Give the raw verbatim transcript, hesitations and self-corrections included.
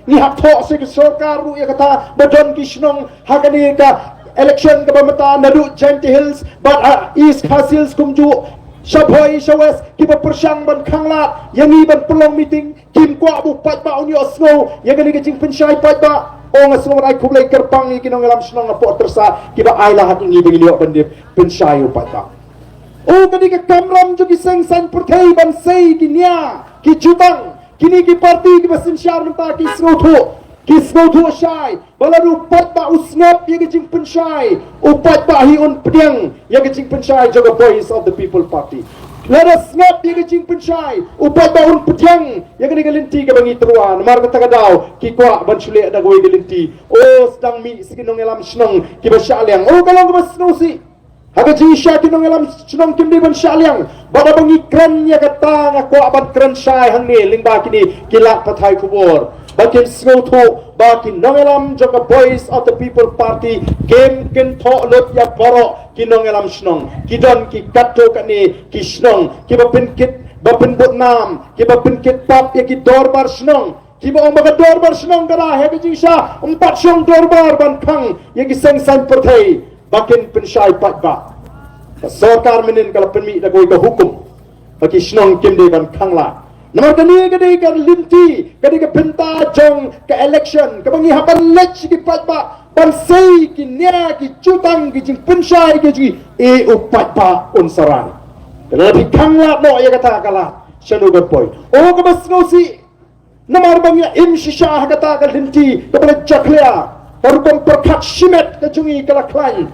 Ngi hap thoh sha ka sorkar ruh ïa kata ba don ki shnong ha kane ka election kaba mynta naduh Jaintia Hills bad ha East Khasi Hills kumjuh, sha Bhoi sha West, kiba pyrshang ban khanglad ïa ngi ban pynlong meeting. Kim kwah ba u paidbah un ïohsngew ïa kane ka jingpynshai paidbah. Ong nga sngewbha ai khublei kyrpang ïa ki nongïalam shnong hapoh Tyrsad kiba ai la ha ngi ba ngin ïoh ban dep pynshai u paidbah. O kane ka kamram jong ki seng saiñ pyrthei ban sei ki nia ki jutang, kine ki parti kiba synshar mynta ki sngewthuh, ki sngewthuh shai ba lada u paidbah u sngap ïa ka jingpynshai, u paidbah hi un pdiang ïa ka jingpynshai jong ka Voice of the People Party. Lada sngap ïa ka jingpynshai, u paidbah un pdiang ïa kane ka lynti kaba ngi tyrwa. Namar kata ka daw ki kwah ban shu leh da kawei ka lynti. O sdang mih sa ki nongïalam shnong kiba shah liang. O ka long kaba sngewsih. Ha ka jingshisha ki nongïalam shnong kim dei ban shah liang. Bad haba ngi kren ïa kata nga kwah ban kren shai hangne lyngba kine ki lad pathai khubor ba kin sngewthuh ba ki nongïalam jong ka Voice of the People Party kim kynthoh lut ïa baroh ki nongïalam shnong. Ki don ki katto katne ki shnong kiba pynkit, ba pynbud nam, kiba pynkit pap ïa ki dorbar shnong. Kiba ong ba ka dorbar shnong ka la heh, ka jingshisha ym pat shong dorbar ban khang ïa ki seng saiñ pyrthei ba kin pynshai paidbah. Ka sorkar mynnin ka la pynmih da kawei ka hukum ba ki shnong kim dei ban khanglad. Namar kane ka dei ka lynti, ka dei ka bynta jong ka election kaba ngi hap ban leit sha ki paidbah ban sei ki nia ki jutang ki jingpynshai ki jing, e u paidbah un sa rai. Ka la phi khanglad noh ïa kata ka lad, shano ban poi? O kaba sngewsih. Namar ba ngi im shisha ha kata ka lynti kaba la jakhlia, ka rukom pyrkhat shimet ka jong ngi ka la khlaiñ.